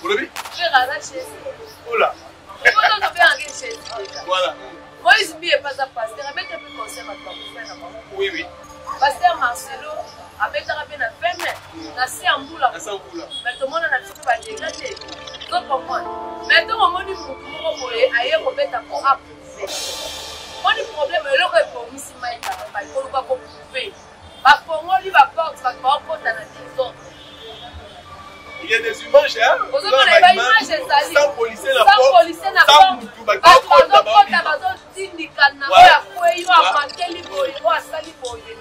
Olobi? Ferre aza Jésus. Ola. Oyo tobengaka Jésus déjà. Voilà. Moïse Mbiye epa aza pasteur abeta mpe concert bato bakufa na bango. Oui, oui. Pasteur Marcelo abetaka mpe na 20 mai na se ya mbula. Na se ya mbula. Mais tomona na biso mpe ba dégâts te. Ozo comprendre? Mais ntango omoni motu moko boye aye kobeta mpo a prouver. Omoni problème eloko ebongisi Mike Kalambay koluka ko prouver. Bafongoli ba porte bato baokota na désordre. Il y a des images, hein? Ozomona ba image ezali. Sans policier na Sans porte. policier na Sans porte. mutu, bato Bato bakota, bazokota babima. bazotindikana Ouais. oyo akwei oyo amakeli boye oyo asali boye.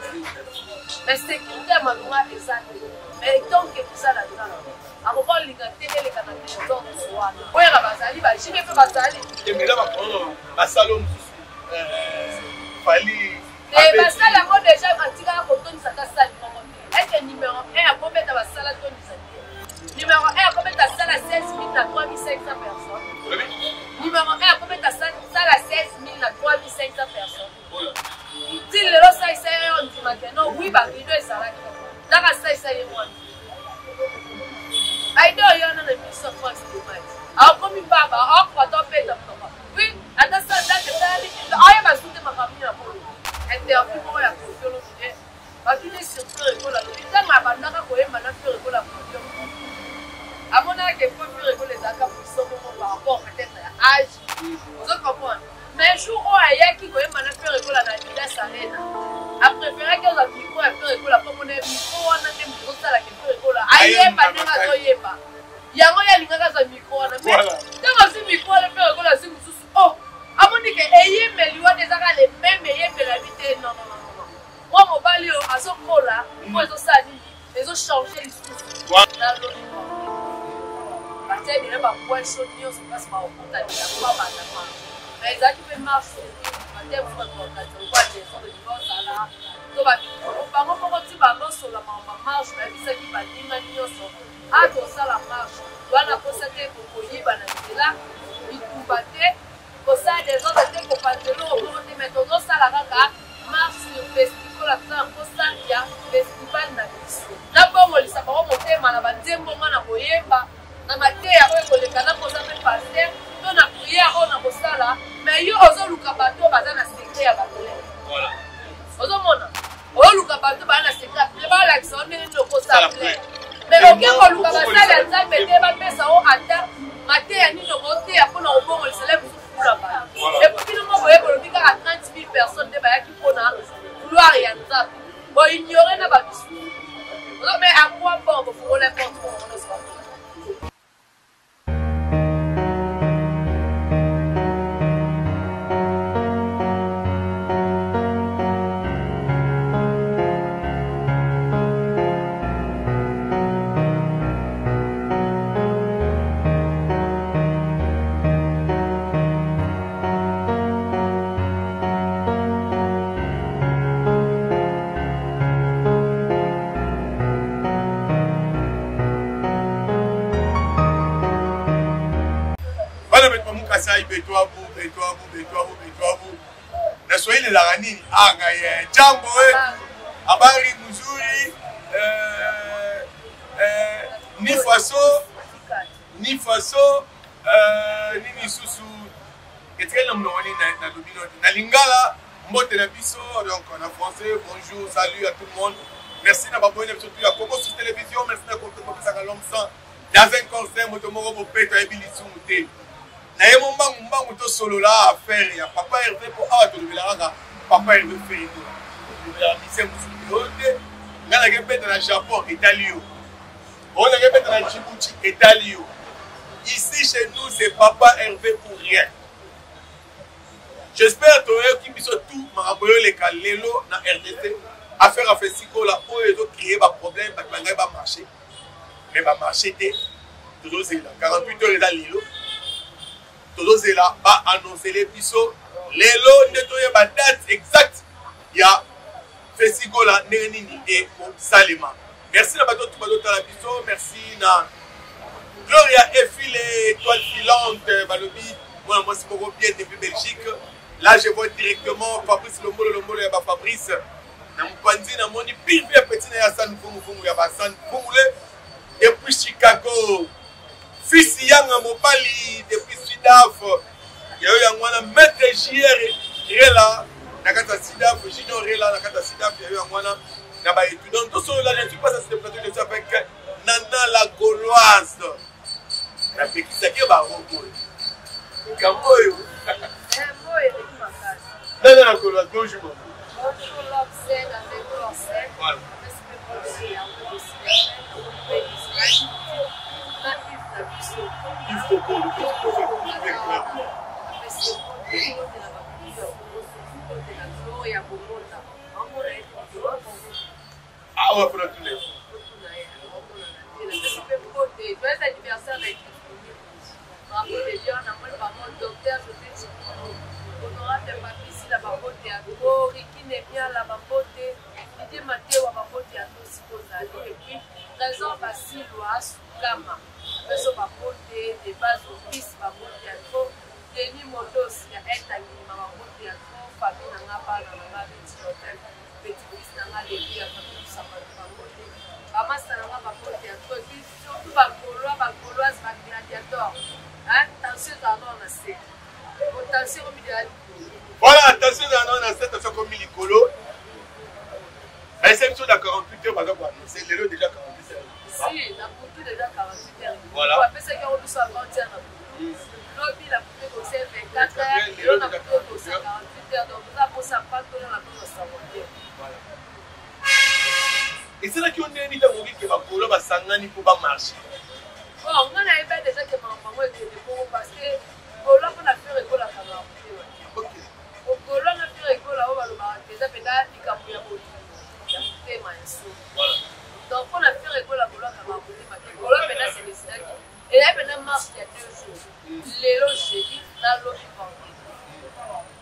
Mais sécurité ya malonga eza te. Mais tant que mosala nzambe akoki kolinga te eleka na désordre wana. Oyaka bazali ba JB mpe bazali. Emela basalo mosusu. Fally. Eh, basala yango deja atikala kotondisa ata sali moko te eke numero 1 akobeta basala tondisa te numero 1 akobeta sala 16 000 na 3500 personnes numero 1 akobeta sala 16 000 na 3500 personnes ti lelo salisa ye yo ndima ke no wi barido ezalaki taka salisa ye mwana aide oyo wana na émission france demati akomi baba akoka to obeta monoko Oui, ata sa date esalami ayeba su te makambo nini akoloba. Interview moko ya Koffi Olomide batuni sur Ferre Gola alobi ntango abandaka koyemba na Ferre Gola podium amonaka ke po Ferre Gola ezalaka puissant moko par rapport peut-être ya âge ozo comprendre mais jour oyo ayaki koyemba na Ferre Gola na Adidas Arena apréféraki azwa micro ya Ferre Gola mpo amona micro wana nde moto ezosala ke Ferre Gola ayemba ndenge azoyemba yango ye alingaka azwa micro wana mais ntango azwi micro wana mpe lokola azwi mosusu o oh, amoni ke eyembeli wana ezaka le meme eyembeli abi te non non non non mwa mobali oyo azokola mpo ezosala nini ezochange lisusu na loni batia deja bapoint chaud nyonso place bakokutanela mpo babanda marche mais ezalaki mpe marche batia mosusu bato bakanisa lokola desordre bazala to bango moko ti bandosola makambo marche bayebisaki baninga nyonso A tosala marche wana posa te kokoyiba na nzela bitumba te kosala desordre te kopanza eloko moko te mais tozosala kaka marche sur festival toza na mposa ya festival na biso nabongolisa bango motema na banzembo nga na koyemba na mateya oyo ekoleka na koza mpe paster to na priere oyo na kosala mais yo ozoluka bato oyo baza na secret ya bato ozomona oluka bato baa na secret plein balakisa yo ndenge nini okosala plein mais oke koluka basali ya nzambe te bapesa yo ata mateya nini okoteya mpo na kobongolisa le mosusu kuna bato epuis bino moko boye bolobi kaka 30 000 personnes nde bayaki mpo na gloire ya nzambe boignore na bamisusu mais à quoi bon bofongola porte moko nyonso bakota Bana betu ba mukasai betu abu betu abu betu abu betu abu na Swahili elaka nini? Ah ngai eh, jambo wetu habari mzuri eh, eh, ni faso ni faso eh, nini susu etikali na monoko nini nalobi na lingala Mbote na biso, donc en français, bonjour, salut à tout le monde. Merci na baboyi na biso tout ya Congo sur télévision, merci na confiance bopesaka l'homme sans. Dans un concert, moto moko bopeto ayebi lisumu te. Na ye mo mbangu mbangu tosolola affaire ya papa Hervé mpo awa tolobela kaka papa Hervé Ferre Gola. Tolobelaka mise mosusu oyo te. Ngai nake beta na Japon etali yo. Oyo nake beta na Djibouti etali yo. Ici chez nous c'est papa Hervé ou rien. J'espère toyoki biso tout makambo eleka lelo na RDC affaire ya Festigola oyo ezo créer ba problème bato bangai ba marché mais ba marché te tozozela 48 heures eza lelo tozozela ba annoncele biso lelo nde toyeba date exacte ya Festigola ndenge nini ekosalema. Merci na bato tout bazotala biso, merci na Gloria Efile, étoile filante, balobi mwana mwasi moko bien depuis Belgique. Là je vois directement Fabrice Lombolo Lombolo ya ba Fabrice. Na mopanzi namoni pire pire petit na ya San Mfungu Mfungu ya ba San Mfungule depuis Chicago. Fils Yanga mobali depuis Sudaf. Yayo yango wana maître JR Rela na kati ya Sudaf, Junior Rela na kati ya Sudaf, yayo yango wana na ba étudiants. Tosolola, je suis pas à ce plateau, je suis avec Nana la Gauloise. Napekisaki yo barobo likambo oyo. Nana la Gauloise, bonjour maman. Bonjour Lobsen avec Lobsen. Voilà. Il faut qu'on le awa mpona tuna Didier Matewa bambote ya tosi kozali et puis Trésor Basilwa Sukama peso bambote de base office bambote ya trop Denis Modos ya Etangilima bambote ya trop famille na nga bana na nga Riti Joseph petit fils na nga Levi ya famille Lusambatu bambote bamasta na nga bambote ya trop et puis surtout ba Gaulois ba Gauloise ba gladiator hein tension ezala nao na se tension ekomi deja likolo. Voilà, tension ezala nao na se, tension ekomi likolo. Bayesa biso na 48 heures baza koannonce lelo déjà 48 heures. Si, na butu déjà 48 heures. Voilà. Bapesaki yango biso avant-hier na butu. Lobi na butu ekokisa 24 heures, lelo na butu ekokisa 48 heures. Donc toza posa pantolo na biso sango te. Voilà. Esalaki yo ndenge nini ntango oyoki ke bakolo basangani mpo bamarche? Bon, nga nayeba déjà ke makambo yango ekende bongo parce que gaulois mpo na Ferre Gola akangaka motema te. Ok. Gaulois na Ferre Gola oyo balobaka ke eza mpenza likambo ya bolingo ya motema ya solo. Voilà. Donc mpo na Ferre Gola, Gaulois akangaka motema te. Gaulois mpenza se decidaki ezali mpenza marche ya 2 jours, lelo jeudi na lobi vendredi.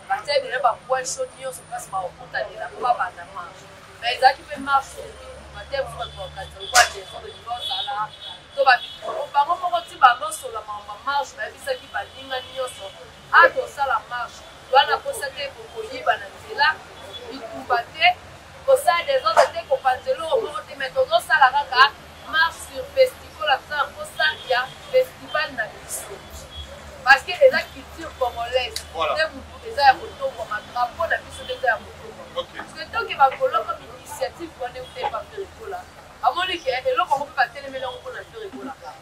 Batia deja ba points chauds nyonso place bakokutanela mpo babanda marche. Mais ezalaki mpe marche bate mosusu bato bakokanisa lokola desordre elingi ozala to bango moko ti balosola makambo ya marche, bayebisaki baninga nyonso a tosala marche wana posa te kokoyiba na nzela, bitumba te, kosala desordre te, kopanza eloko moko te, mais tozosala kaka marche sur festival, toza na mposa ya festival na biso parce que eza culture congolaise nde mutu eza ya kotombwama, drapeau na biso nde eza ya kotombwama. Parce que tant que bagaulois comme initiative wana euta epa Ferre Gola, bamoni ke eloko yango mpe batelemeli yango mpona Ferre Gola kaka.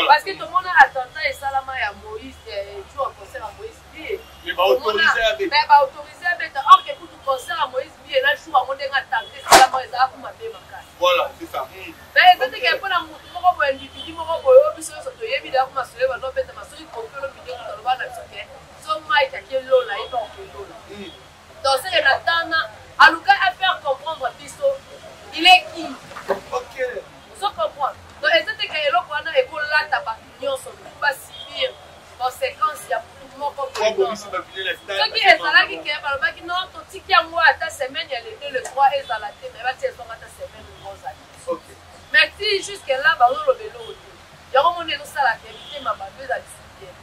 Parce que tomona attentat esalama ya Moïse, jour ya concert ya Moïse Mbiye. Mais baautorise ya beta. Mais baautorise ya beta. Or que kutu concert ya Moïse Mbiye na jour yango ndenge attentat esalama ezalaka mabe makasi. Voilà, c'est ça. Mais eza te ke mpona motu moko boye, individu moko boye oyo biso nyonso toyebi deya kuma soye bando obeta masoki Koffi Olomide kutu aloba na biso ke so Mike ake lola ye mpe akoke lola. Donc seke na tana aluka a faire comprendre biso il est qui. Ozo comprendre? Donc eza te ke eloko wana ekolata bato nyonso mpo basubir conséquence ya motu moko boye. Soki ezalaki ke balobaki non, totiki yango ata semaine ya le 2 le 3 ezala te, mais batia ezonga ata semaine moko ozali. Mais ti jusque là bazoloba eloko te, yango moni ezosalaka mitema bato ezali bien.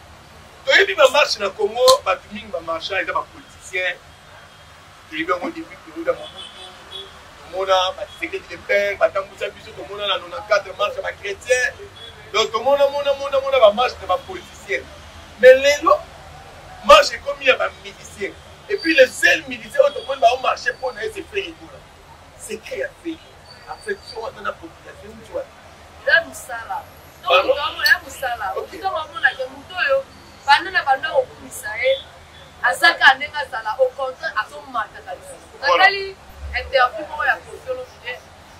Toyebi bamarche na Congo, bato mingi bamarcha eza bapoliticien. Toyebi yango depuis période ya Mobutu, tomona baTshisekedi le père batambwisa biso, tomona na 94 marche ya bachrétien. Donc tomona mona mona mona bamarche na bapoliticien, mais lelo marche ekomi ya bamusicien. Et puis le seul musicien oyo tomoni baomarche mpo na ye, c'est Ferre Gola. Secret ya Ferre, affection wana na population euti wapi? Eza mosala ya mosala. Ntongo amonake moto oyo banda na banda kokumisa ye, aza kaka ndenge azala, au contraire azomataka lisusu. Natali interview moko ya Koffi Olomide,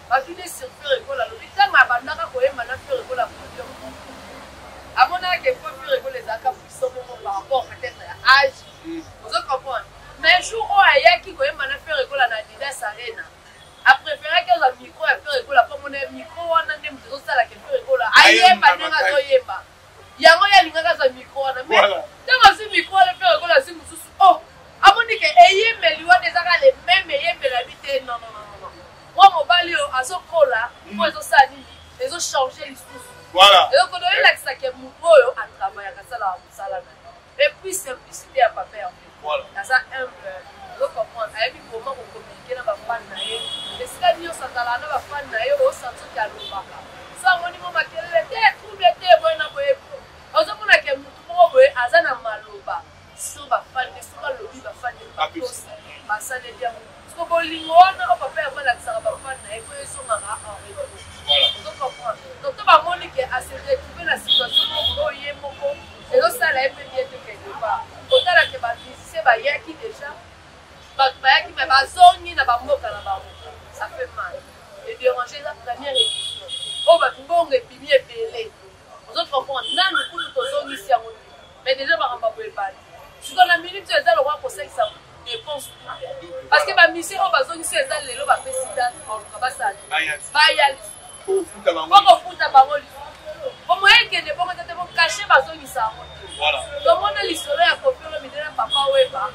batuni sur Ferre Gola, alobi ntango abandaka koyemba na Ferre Gola podium, amonaka ke po Ferre Gola ezalaka puissant moko par rapport peut-être ya âge, ozo comprendre? Mais jour oyo ayaki koyemba na Ferre Gola na Adidas Arena, apréféraki azwa micro ya Ferre Gola mpo amona micro wana nde moto ezosalaka Ferre Gola ayemba ndenge azoyemba. Yango ye alingaka azwa micro wana, mais ntango azwi micro wana, Ferre Gola azwi mosusu, oh, amoni ke eyembeli wana ezaka le même eyembeli abi te. Non, non, non, non, mwa mobali oyo azokola mpo ezosala nini, ezochange lisusu. Eloko oyelakisaka motu oyo atravaillaka, asalaka mosala na ye. Et puis simplicité ya papa Hervé, aza humble, ozo comprendre? Ayebi comment kocommuniquer na bafan na ye. Esika nyonso azalaka na bafan na ye, osanti soki alobaka so amoni mo makelele te, trouble te, boye na boye. Bolingo wana oyo papa Herve alakisaka ba fan na ye po ezongaka en retour. Ozo comprendre? Donc to bamoni ke a se retrouver na situation moko oyo ye moko ezosala ye mpe bien te quelque part. Kotala ke ba musiciens bayaki dejà, bato bayaki mais bazongi na ba mboka na bango. Ça fait mal. E déranger eza première édition. Oyo ba mbongo ebimi ebele. Ozo comprendre? Nanu kutu tozongisi yango te. Mais dejà makambo ya boye ebandi. Sikoyo na minute oyo eza lokola kosalisa depense double. Parce que ba musiciens oyo bazongisi eza lelo bapesi date baluka basala baya lisusu. Po kofuta bango lisusu. Po moyen ekende bongo te te po cachet bazongisa yango te. Tomona lisolo ya Koffi Olomide na Papa Wemba.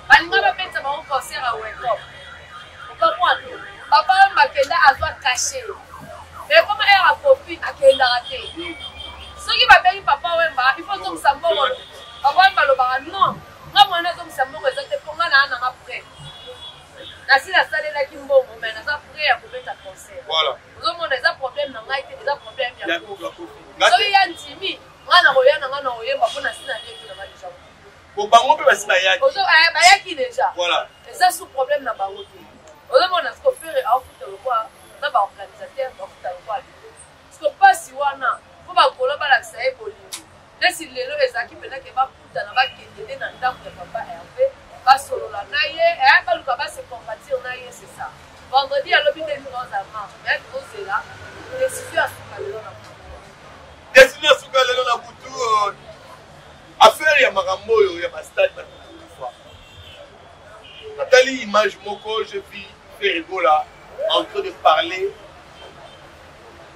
Balinga babetisa bango concert ya Wake Up. Okamwana. Papa Wemba akenda azwa cachet. Mais comme heure ya Koffi akendaka te. Soki babengi Papa Wemba, il faut ozongisa mbongo. Papa Wemba alobaka non, nga mwana azongisa mbongo eza te po nga naa nanga prêt. Nasi nasalelaki mbongo mais naza prêt ya kobeta concert. Voilà. Ozomona eza problème na ngai te, eza problème ya Ya Koffi. Koffi. Soki ya ndimi, nga nakoya na nga na koyemba po nasi naleki na nga deja. Po bango pe basi bayaki. Ozo eh, bayaki deja. Voilà. Eza sous problème na bango te. Ozomona siko Ferre aofuta lokwa na ba organisateur bafuta lokwa lelo. Siko pasi wana po ba golois balakisa ye bolingo. Neti lelo ezalaki mpenza ke bakutana bakende nde na ndako ya papa Herve basolola na ye eh, baluka ba se compatir na ye c'est ça. Vendredi alobi nde toza marche mais tozela décision ya suka lelo na butu. Décision ya suka lelo na butu euh, affaire ya makambo oyo ya ba stade bato bakufa. Natali image moko, je vis Ferre Gola en train de parler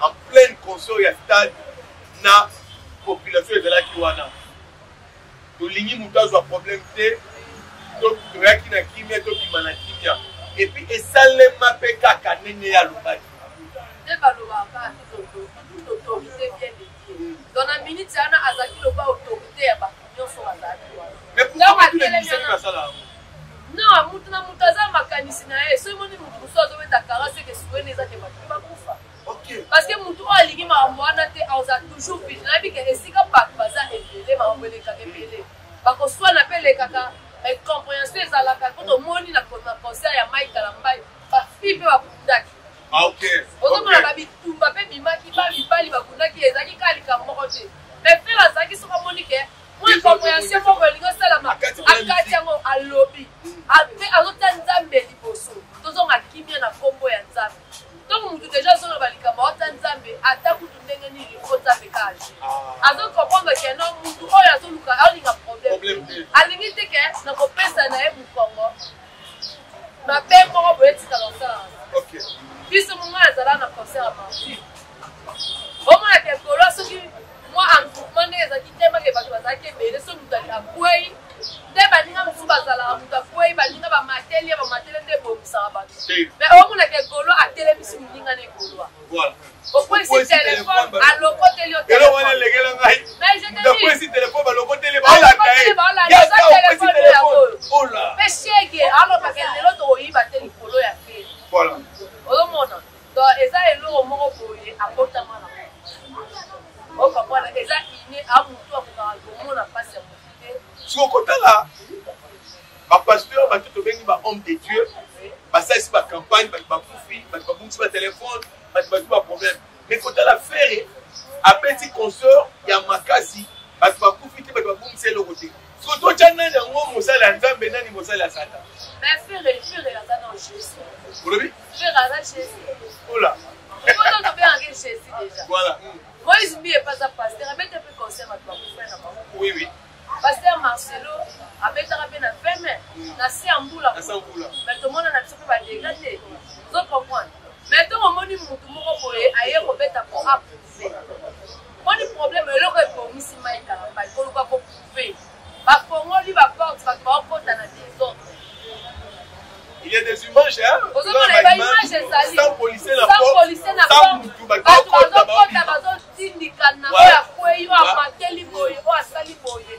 en pleine concert ya stade na population ezalaki wana. Tolingi moto azwa problème te, toyaki na kimia, tobima na kimia. Et puis esalema mpe kaka ndenge ye alobaki. Nde balobaka toute autorité vient de Dieu. Donc na minute wana azalaki loba autorité ya bato nyonso bazalaki wana. Mais pourquoi tous les musiciens basala yango? Non, mutu na mutu aza makanisi na ye. Soki moni mutu mosusu azobeta kara seke suene eza ke bato bakufa. Okay. Parce que mutu oyo alingi makambo wana te aza toujours vigilant. Nayebi ke esika bato baza ebele, makambo elekaka ebele. Bakoswana mpe elekaka, incompréhension ezalaka. Po tomoni na concert ya Mike Kalambay, ba filles mpe babundaki. Ah, okay. Ozomona okay. ba bitumba mpe bimaki, ba mibali babundaki, ezalaki kaka likambo moko te. Mais Ferre azalaki soki amoni ke mwa incompréhension moko elingi osalama, akati yango alobi mpe azotia Nzambe liboso. Tozonga kimia na nkombo ya Nzambe. Ntango motu deja azoloba likambo aota Nzambe, ata kutu ndenge nini po Nzambe kaka agir. Ah. Azo comprendre ke non, mutu oyo azoluka aolinga problème. Problème te. Alingi te ke nakopesa na ye mokongo mabe moko boye etikala kosala. Okay. Biso monga azala na concert ya Martyr. Omona ke Gaulois soki mwa engroupement ndenge ezalaki te make bato bazalaki ebele soki moto akwei nde baninga mosusu bazalaka moto akwei baninga bamateli ye bamateli nde ebomisaka bato. Mais omona ke Gaulois atelemisi moninga na Gaulois. Voilà. Okwesi telefone alokoteli yo eloko wana elekela ngai. Mais je te dis, okwesi telefone balokoteli baolanda ye. Baolanda Yaka eza okwesi telefone oyo yango telefone. oyo. Ola. Mpe shege alobaka lelo tokoyiba te likolo ya Ferre. Voilà. Ozomona donc eza eloko moko boye abotama na ngo. Okomona eza ine a mutu akokaka komona mpasi ya motu te. Soki okotala ba pasteur bato tobengi ba homme de Dieu basalisi ba campagne bato bakufi bato babungisi ba telefone bato bazwi ba problème mais kotala Ferre abeti concert ya makasi bato bakufi te bato babungisi eloko te. Soki totya nani yango mosali ya Nzambe nani mosali ya Satan? Mais Ferre, Ferre aza na Jésus. Olobi? Ferre aza Jésus. Ola. Oyo tobengaka Jésus déjà. Voilà. Moïse Mbiye pas un pasteur, abeta mpe concert bato bakufa na bango. Oui, oui. Pasteur Marcelo abetaka mpe na 20 mai na se ya mbula. Na se ya mbula. Mais tomona na biso mpe ba dégâts te. Ozo comprendre? Mais ntango omoni mutu moko boye aye kobeta po aprouver. Omoni problème eloko ebongisi Mike Kalambay koluka ko prouver. Bafongoli ba porte bato baokota na désordre. Il y a des images, hein? Ozomona ba image ezali. Sans policier na Sans porte. policier na Sans porte. mutu, bato Bato bakota, bazokota baobima. bazotindikana Voilà. oyo akwei oyo Voilà. amateli boye oyo asali boye.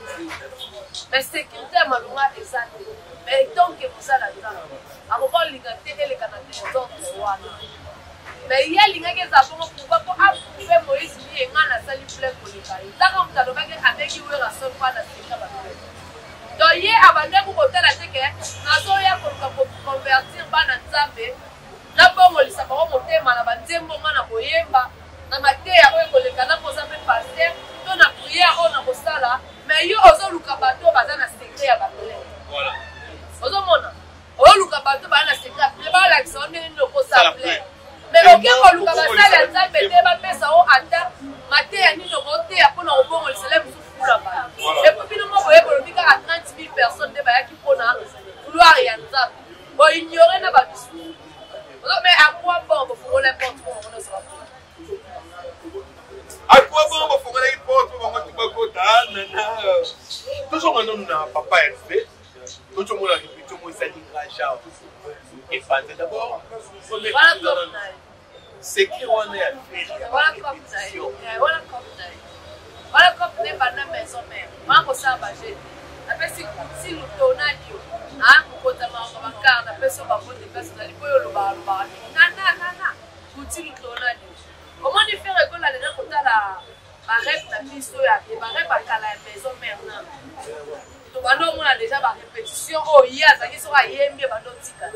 Mais sécurité ya malonga eza te. Mais tant que mosala Nzambe akoki olinga te eleka na désordre wana. Mais ye alingaki ezala bongo pourquoi? Po aprouve Moïse Mbiye nga nasali plein koleka ye. Taka moto alobaki abengi Werrason mpo ana seka ba plein. Donc ye abandaki kotala te ke nazoya koluka ko convertir bana Nzambe, nabongolisa bango motema na banzembo nga na koyemba, na mateya oyo ekoleka na koza mpe pasteur to na prière oyo na kosala, mais yo ozoluka bato oyo baza na secret ya ba plein. Voilà. Ozomona? Oluka bato baa na secret ya plein, balakisa yo ndenge nini okosala plein. Mais oke koluka basali ya Nzambe te bapesa yo ata mateya nini okoteya mpo na kobongolisa le mosusu fula bato. Et puis bino moko boye bolobi kaka 30 000 personnes nde bayaki mpo na gloire ya Nzambe. Bo ignorer na ba misusu. Mais à quoi bon bofongola porte mpo bango nyonso bakota? À quoi bon bofongolaki porte mpo bango tu bakota? Nana, tozonga nanu na papa Hervé. Tozomona répétition moko esali nga genre epanze d'abord secret wana ya répétition. Wana cop nde banda maison mère wana kosala baje te, napesi kutilu tonadio mokonzi ya makambo bakar, napesi yo babote place ozali mpo oyo olobaka lobaka mingi. Nana nana kutilu tonadio, omoni Ferre Gola deja kotala barep na biso ya barep ya kala ya maison mère na tobanda omona deja barépétition oyo ye azalaki soki ayembi ebanda otika.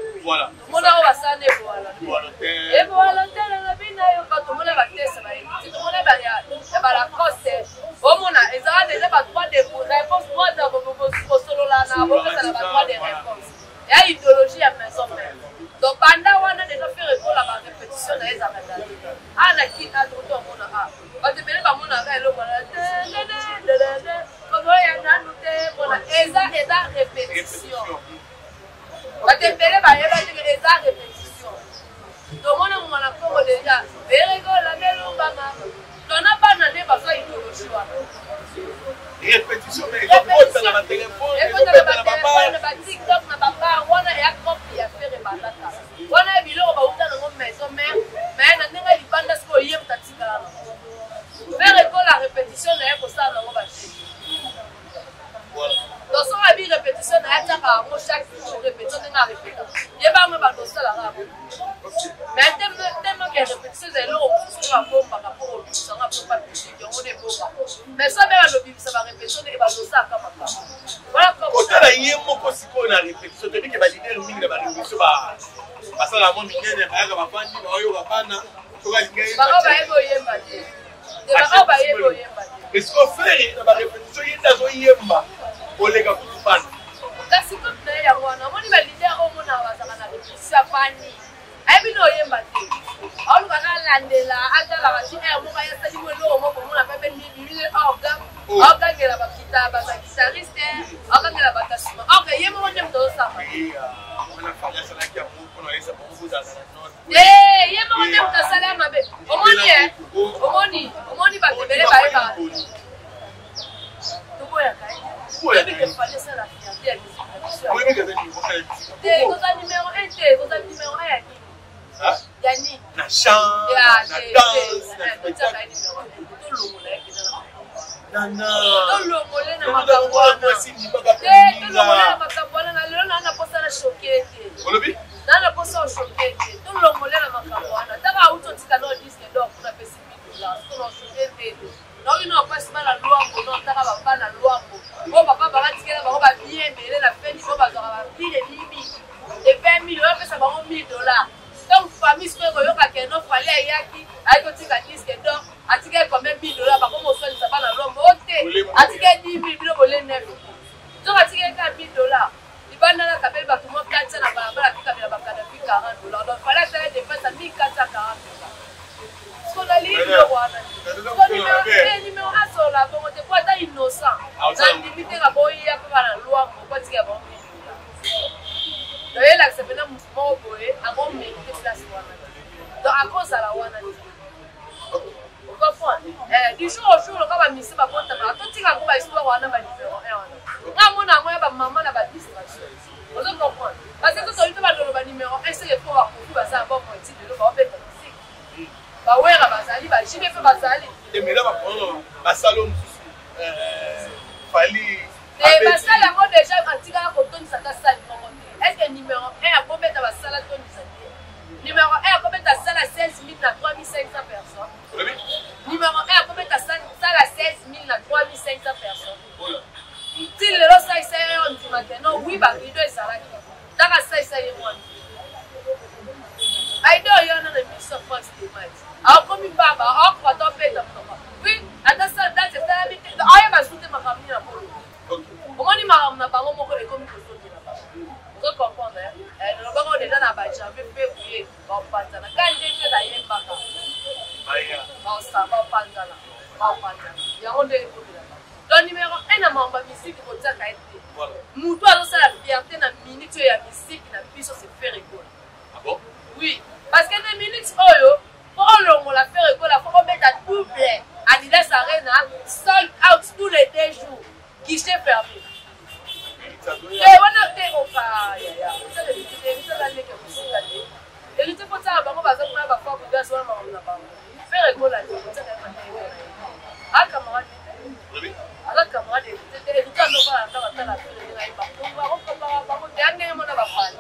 Tomona oyo basala na eboala te na bino yoka, tomona batese bayebi ti tomona ya balacoste, omona ezala deja badroit de réponse, droit de kosolola na bopesa na badroit de réponse ya idéologie ya maison mère. Donc banda wana deja Ferre Gola barépétition na ye ezalaka date a na kin a tokoto omona a bato ebele bamonaka eloko wana koboya nanu te mpona eza répétition. Bato ebele bayeba ndenge eza répétition. Tomona mwana Kongo deja Ferre Gola melumbama tona bana nde bazwa idéologie wana. Répétition mais ezokota na batelefone, ezobeta na babar, na batiktok, na babar wana eya cope ya Ferre bandaka wana ya biloko bauta nango maison mère, mais na ndenge libanda sikoyo ye moto atikala nango. Ferre Gola répétition na ye kosala nango baje. Donc soki abi répétition na ye atiaka yango chaque jour répétition ndenge arépéta ye bango bando osalaka yango, mais tellement ke répétition eza eloko mosusu oyo babombaka mpo kobimisa yango apo pa public, yango nde ebombaka, mais so abe balobimisa barépétition ndenge bazosalaka makambo wana. Kotala ye moko sikoyo na répétition, toyebi ke baleader mingi na barépétition basala yango minene, bayaka bafandi baoyoka bana soki alingai. Bango bayebi oyemba te, bango bayebi oyemba te. Esiko Ferre na barépétition ye nde azoyemba koleka kutu bana. Kasi kope na ye yango wana, omoni baleader oyo omonaka bazalaka na répétition, afandi ayebi na oyemba te, aoluka nalandela atalaka ti aire moko ayasali mo eloko moko omona mpe bimile orga aokangela bakita baza guitariste, aokangela bato ya nsima orga, ye moko nde moto azosala. Te, ye moko nde moto asala ya mabe. Omoni e omoni omoni bato ebele bayebaka toboyaka oyebi ke Fally esala fierté ya musique na biso te. Koza numéro 1 te, koza numéro 1 ya nini? Ya nini? Na chant, na danse, na spectacle. Numéro 1 tolongola ye mpenza na nana. Tolongole na makambo wana te, tolongole na makambo wana. Na lelo naa na posa na choquer te. Olobi? Naa na posa ochoquer te, tolongole na makambo wana. Taka auti otika no disque d'or kuna, apesi 1000 dollars, siko na ochoquer te. Naoki no apasi bana Lwambo no taka bapana Lwambo oyo papa bakatikela bango babien ebele na feni oyo bazwaka bapile libi de 20 000 oyo apesa bango 1000 dollars. Donc famille sikoyo koyoka ke no Fally ayaki ayaki kotika disque d'or, atikaki combien? 1000 dollars. Bakoma oswanisa bana Lwambo o te atikaki 10 000, bino bole 9, donc atikaki kaka 1000 dollars. Libanda nakabeli bato mwa 400 na balabala, atikabela bakadafi 40 dollars. Donc Fally asala dépense ya 1440 dollars. Siko nalingi biloko wana te. Numéro asola bongo te po ata innocent nandimi te ka boya mpe bana Lwambo po atika bango 1000 dollars. Donc eyelakisa mpena motu moko boye akomérite place wana te, donc akozala wana te. Ocomprendre du jour au jour loka bamisi bakotamaka, totika yango bahistoire wana. Banuméro 1 wana nga mona yango ya bamama na badistraction. Ozo comprendre? Parce que totoyi mpe balolo banuméro 1 seke fo bakofi baza bon ti lelo baobeta musique, bawera bazali, bajibe mpe bazali. Emela baprono basala mosusu Fally. Te, basala yango déjà, atikaka kotondisa ata sale moko te. Est ce que numéro 1 akobeta basala tondisa te? Numéro 1 akobeta sala 16 000 na 3500 personnes? Numéro 1 akobeta sala 16 000 na 3500 personnes? Ti lelo salisa ye oyo ndima ke no wi barideau ezalaki taka salisa ye mwana. Baosala baopanzana, baopanzana. Yango nde ekomela bango. Donc numéro 1 na makambo ya musique kotiaka ye te. Moto azosala fierté na minute oyo ya musique na biso c'est Ferre Gola. Ah bon? Oui, parce que na minute oyo po olongola Ferre Gola faut obeta double Adidas Arena sold out tous les deux jours. Guichet fermé. Te wana te oka yaya. Osala ebiti te, osala leke mosika te. Héritier faut tsala bango baza kuna ba Fabregas wana makambo na bango. Ferre Gola te, otiaka ye matele na ye. A camarade te. Aza camarade héritier te. Héritier ando bana ndako atala Ferre ndenge ayemba. Bango kompara bango te, ya ndenge mona ba Fally.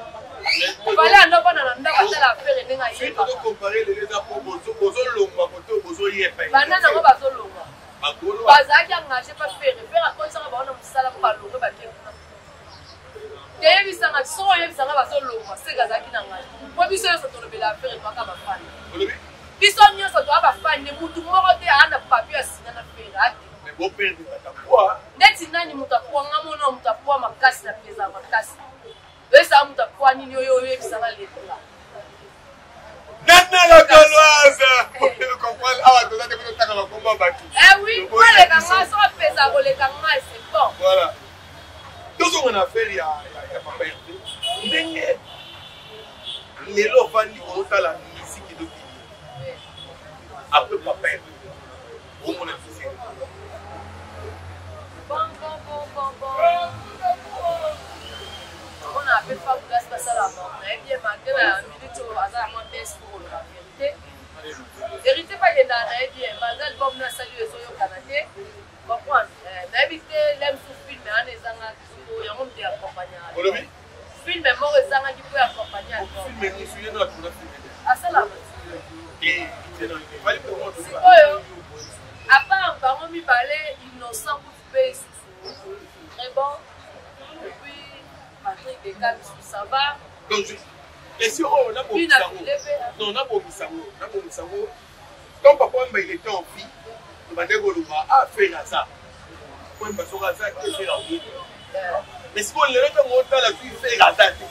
Fally ando bana na ndako atala Ferre ndenge ayemba. Soki tokompare lelo eza po bozolongwa kote bozoyepa. Banda nango bazolongwa. Bazalaki engage pa Ferre. Ferre akotisaka bango na mosala po balongwe bake kuna. Teyebisanga soki oyebisanga bazolongwa seke azalaki na ngai po biso nyonso tolobela affaire toaka bafani biso nyonso toa bafani ne mutu moko te aa na papier ya sina na fere ate ndeti nani moto apwa nga mona moto apwa makasi na peza makasi oyebisaka moto apwa nini oyo oyebisanga letola Nana la Gauloise comprendre awa toza te kotanga bakombo ya bato. Eh oui, koleka nga so apesa koleka nga c'est bon. Voilà. Tozonga na affaire ya ya papa Hervé. Ndenge lelo ofandi ozotala musique ezokende. Après papa Hervé, omona musique. Bon bon bon bon bon. Omona pe Fabregas basala bango nayebi ye malgré na minute oyo aza na mwa baisse pour koloba verité. Verité mpe akendaka na ye bien malgré album na asali oyo ezoyokana te comprendre nayebi te lem su film wana ezangaki soko yango moto ya accompagnaka olobi film moko ezangaki mpo ya accompagne asalaka sikoyo apart bango mibale innocent kutu mpe lisusu très bon et puis Patrick Beckham ça va. Donc, question oyo nabongisa yango non nabongisa yango nabongisa yango quand papa wemba il était en vie tobandaki koloba ah Ferre aza wemba soki aza te Ferre akoyeba mais sikoyo lelo ntango otala soki Ferre aza te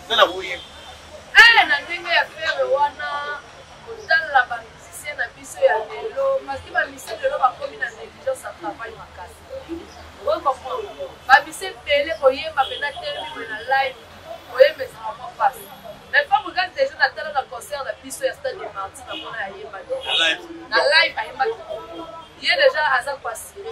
nga na koyeba na ndenge ya Ferre wana kotala bamusicien na biso ya lelo parce que bamusicien lelo bakomi na négligence ya travail makasi okoki comprendre bamusicien ebele koyemba mpenza telemi boye na live koyemba ezalaka mwa mpasi mais Fabregas déjà natala na concert na biso ya stade de martyr namona ayembaki na live ayembaki ye déjà aza koasire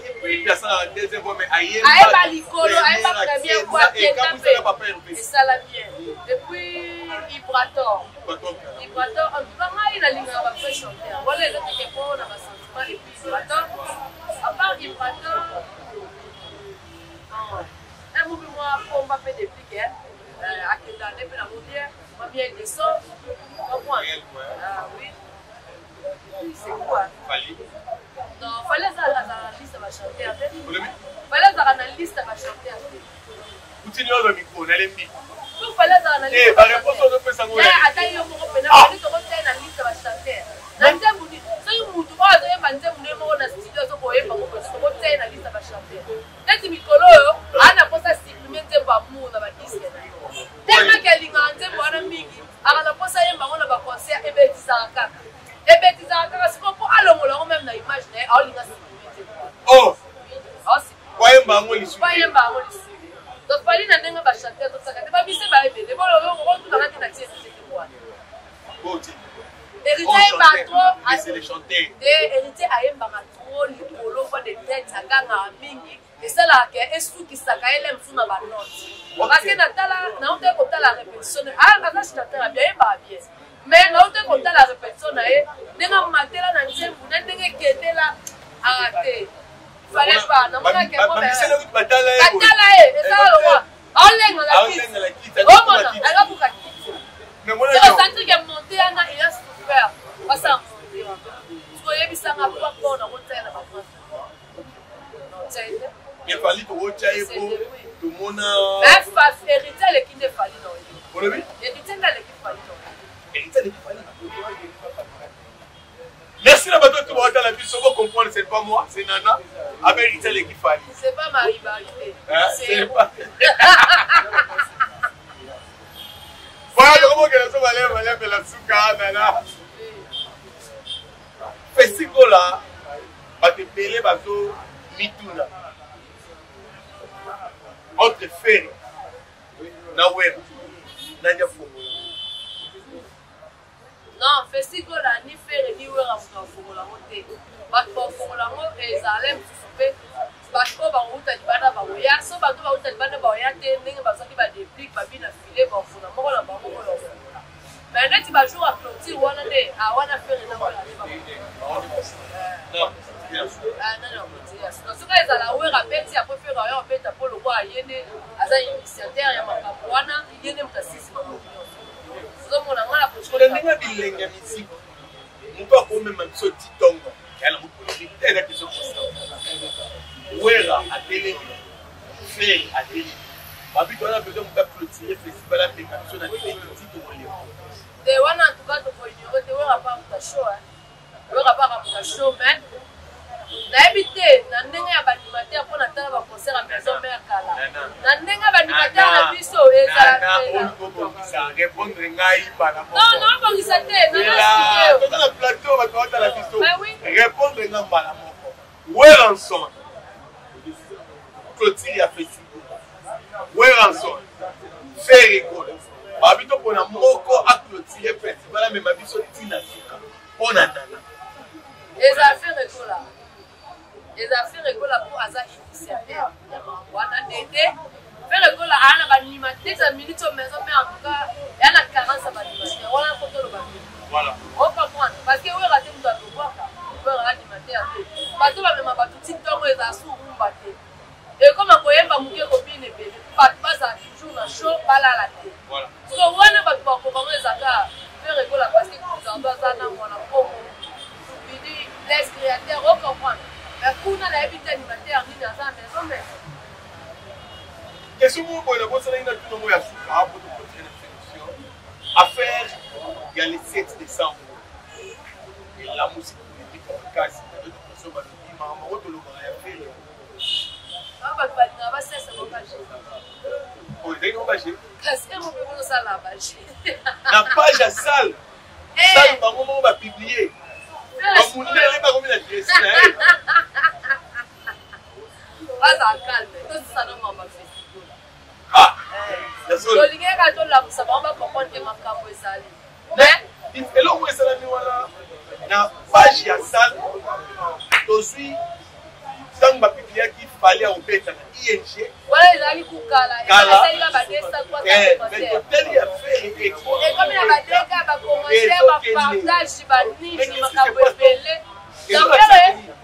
ayeba likolo ayeba première fois kenda mpe esala bien et puis Ibrator Ibrator en tout cas ngai nalingaka ba vrai chanteur wana eza teke mpo na basentiment et puis Ibrator à part Ibrator un mobi mwa pomba mpe deplique akenda nde mpe na mobien mwa bien descend comprendre ah oui c'est quoi Fally non Fally azalaka na liste ya bachanteur te Fally azalaka na liste ya bachanteur te utini oyo micro nalembi to Fally azalaka na liste baréponse ozopesa ngo ata yo moko mpena Fally tokotia na liste ya bachanteur na nzembo soki mutu oyo azoyemba nzembo nde moko na studio azokoyemba ngo tokotia ye na liste ya bachanteur neti mikolo oyo aa na mposa supprime nzembo amour na badiske na ye tellement ke alingaka nzembo wana mingi aka na mposa yemba yango na baconcert ebetisaka kaka ebetisaka kaka sikoyo mpo alongola yango meme na image na ye aolinga supprime nzembo wana wayemba yango lisusu bayemba yango lisusu donc Fally na ndenge bachanteur tosaka te babise baebele bolotulaka te na tie te wana Héritier ayembaka trop te Héritier ayembaka trop likolo voix de tête agangaka mingi esalaka ke esukisaka ye le mosusu na banote parce que natala nauta kotala répétition aza chanteur ya bien ayembaka bien mais nauta kotala répétition na ye ndenge amatela na nzembo na ndenge ekendela aa te fallait pas namonaki batala ye ezala lokwa aolengela kiti omona akabuka kiti osanti ke monte wana eya souffert basa monte wana soyebisanga po mpona kotia na bagrand mais Fally tokotya ye po tomona héritier aleki nde Fally na oyo olobi héritier nde aleki Fally na oyo héritier aleki Fally. Merci na bato tout batala biso bo comprendre, c'est pas moi, c'est Nana. Abe héritier aleki Fally. C'est pas ma rivalité. C'est pas. Voilà, tokomokela so malembe malembe la suka Nana. Festigola, bato ebele bazo mituna entre Ferre na Werra, nani afongola? Non, Festigola ni Ferre ni Werra moto afongola yango te. Bato bafongola yango ezala mosusu mpe bato oyo bakouta libanda bakoya. So bato bauta libanda bakoya te, ndenge bazwaki badeplique babina file bafuna moko na bango oyo afongola. Mais neti bajour ya clôture wana nde wana Ferre na Werra nde soki ezala Werra abeti, apres Ferre ayo abeta, mpo lokwa ye nde aza initiateur ya makambo wana, ye nde moto asisi makambo nyonso. Ozomona nga na ndenge bilenge ya miziki, moto akomema biso ti ntongo ya na mokolo te, eza question constant. Werra atelemi, Ferre atelemi, babi towana besoin moto aclôturer festival, ameka biso na ndenge ti tokoleka. Te, wana en tout cas tokoignore te, Werra pa moto show, Werra paka moto show. Mais nayebi te na ndenge ya baanimateur, mpo natala baconcert ya Maison Mère kala, na ndenge ya baanimateur na biso ezala. Répondre ngai mbala. Non, naobongisa te. Toza na plateau, bato baotala biso. Répondre nga mbala moko. Werrason clôture ya festival, Werrason, Ferre Gola, babi to mpona moko aclôture festival, amema biso ntina suka, mpo na nana? Eza Ferre Gola, eza Ferre Gola, mpo aza initiateur ya makambo wana. Ndende Ferre Gola aa na baanimateur ya minute oyo Maison Mère, en tout cas eya na carence ya baanimateur wana, mpo toloba te. Ocomprendre, parce que Werra te moto alobwaka, Werra animateur te. Bato bamema bato ti ntongo, ezala su rumba te, ekoma koyemba moke, kobina ebele, bato bazala toujours na show, balala te. So wana bato bakoka ngo ezaka Ferre Gola, parce que Kuzando aza na mwana Kongo Bidi Blaise créateur, ocomprendre. Mais kuna nayebi te animateur nini aza na Maison Mère. Question moko boye nabosanaki na tuna moko ya suka po tokontinue na émission. Affaire ya le 7 décembre elamusi polémique makasi na d'autres personnes, balobi makambo yango tolobaka ya Ferre. Bato balingaka basesa bango baje. Oyo ezalaki nango baje. Kasi emo mpe bozosala baje. Na page ya salle, salle bango moko bapublie, bamundele bakomi na dresi na ye. Bazala calme, tosisana mama festival. Tolingi kaka tolamusa bango, bacomprendre ke makambo ezali. Eloko esalami wana na page ya salle, tozwi ntango bapubliaki Fally akobeta na ING. Wana ezalaki kukala, esalika ba 200. Toteli ya Ferre. Ekomi na badeka, bacommentaire, bapartage, banini, makambo ebele. Donc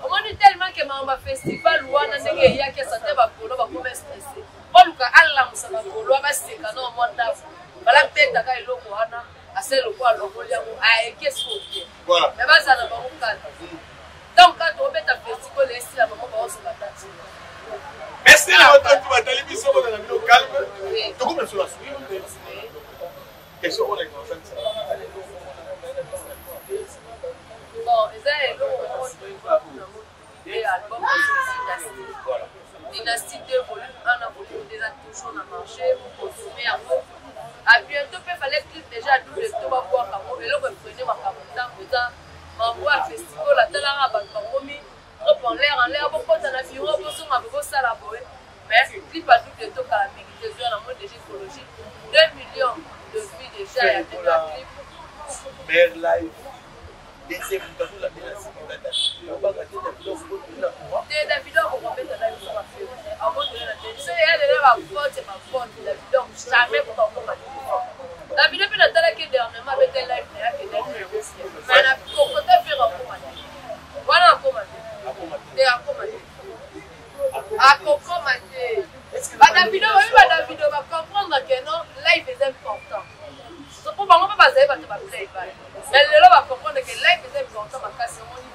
omoni tellement ke makambo ya festival wana, ndenge eyaki esante, bakolo bakoma stressé, baluka alamusa bakolo, baseka na mwa ndako, balabetaka eloko wana, asali lokola alongoli yango, aeke soki. Mais bazala na bango kaka donc kaka tokobeta festival, esila, bango baosoka tati. Merci na bato batali biso, bozala bino calme, tokomi na biso na suki. Question oyo nalinga. Bon, eza eloko moko te, album Dynastie, Dynastie 2, volume 1 na volume 2 eza toujours na marché, bokonsome yango. A bientôt mpe Fally clip déjà double to babwaka yango. Eloko efrene makambo ntango eza mambo ya festival, atalaka bato bakomi trop en l'air, en l'air, bokota na bureau, bozonga, bosala boye. Mais clip ya double to kala mingi te, ezwa nango déjà écologie 2 millions de vues déjà ya ndenge ya clip. Mare live deuxième moto azolanda na nsima, obanga te, Davido akobotela courant. Te, Davido akokobeta na biso bafilme, akotela te so eya lelo bafote bafote. Davido jamais kokakoma te. Davido mpe natalaki dernièrement, abete live na yake, mais na kokota Ferre akoma te wana, akoma te te, akoma te, akokoma te. Badavido oyo, badavido bacomprendre ke non, live eza important, po bango mpe bazali bato baplayback, mais lelo bacomprendre ke live eza important makasi. Omoni,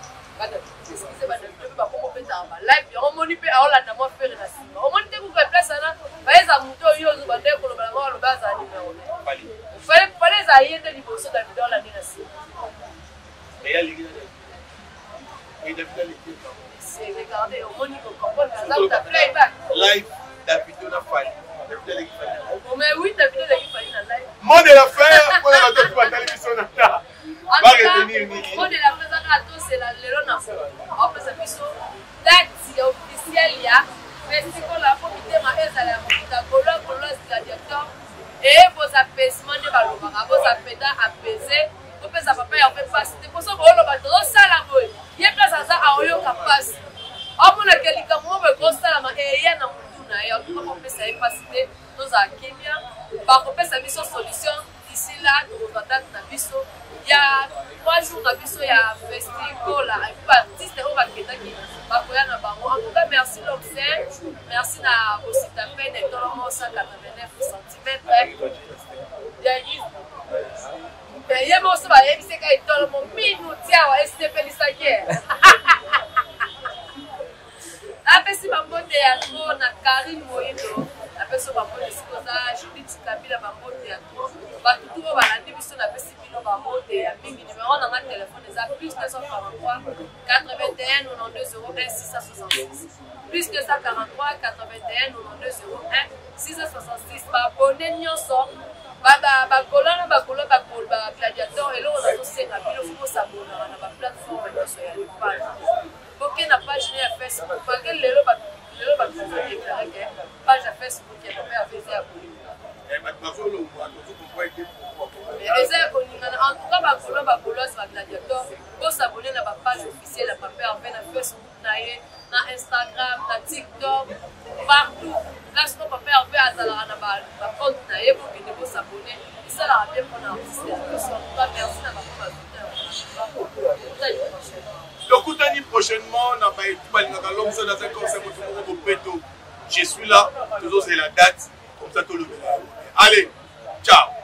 excuse, badavido mpe bakoma obetaka balive yango, omoni mpe aolanda mwa Ferre na nsima, omoni te kuka place wana bayeza moto oyo ozo bande koloba nango, aloba azala numero Fally, ezala ye nde liboso, Davido alandi na nsima. Regardez, omoni kocomprendre aza muta playback. Live, Davido na Fally, Davido aleki Fally na live. Mais oui, Davido aleki Fally na live. Mot de la fin mpona bato batali biso na ta, baretenir nini? Mot de la fin. kaka tozela lelo na apesa biso date ya officiel ya festival mpo mitema ezala ya kokita. Gaulois, Gauloise, gladiateur, eye boza apaisement nde balobaka, boza mpenza apaise. Kopesa papa ya mpe mpasi te, mposo booloba tozosala boye, ye place aza aoyoka mpasi, amonake likambo moko ekosalama eya na motu na ye. Antuka kopesa ye mpasi te, tozala kimia, bakopesa biso solution d'ici là. Tokozwa date na biso ya 3 jours na biso ya festival, et puis baartiste oyo bakendaki bakoya na bango. En tout cas, merci Lomsen, merci na Bosita Pene Tolomo 189 cm ye moso bayebiseka etolomo minuti awa esepelisaki ye. Napesi bambote ya trop na Karine Moindo, napesi bambote esika oza, Judith Kabila, bambote ya trop. Bato tu oyo balandi biso, napesi bino bambote ya mingi. Numero na nga telefone eza plus 243 81 92 01 666, plus 243 81 92 01 666. Babone nyonso, bagola na bagola, bagladiateur, eloko nazosenga bino, fo bosabonaka na baplateforme nyonso ya Lipana. Boke na page ya Facebook, malgré lelo lelo bato bazodéclarer ke page ya Facebook ya papa ya eza ya kolinga, eza ya koningana. En tout cas, bagaulois, bagauloise, bagladiateur, bosabonner na bapage officielle ya papa Herve, na Facebook na ye, na Instagram, na TikTok, partout place po papa Herve azalaka na bacompte na ye, bokende bosabonner, esalaka bien mpona artiste na biso. En tout cas, merci na bango bazuta. Tokutani prochainement na baetu balingaka l'homme seul aza comme ça, moto moko bopeto. Je suis là, tozozela date, comme ça tolobela yango. Allez, ciao.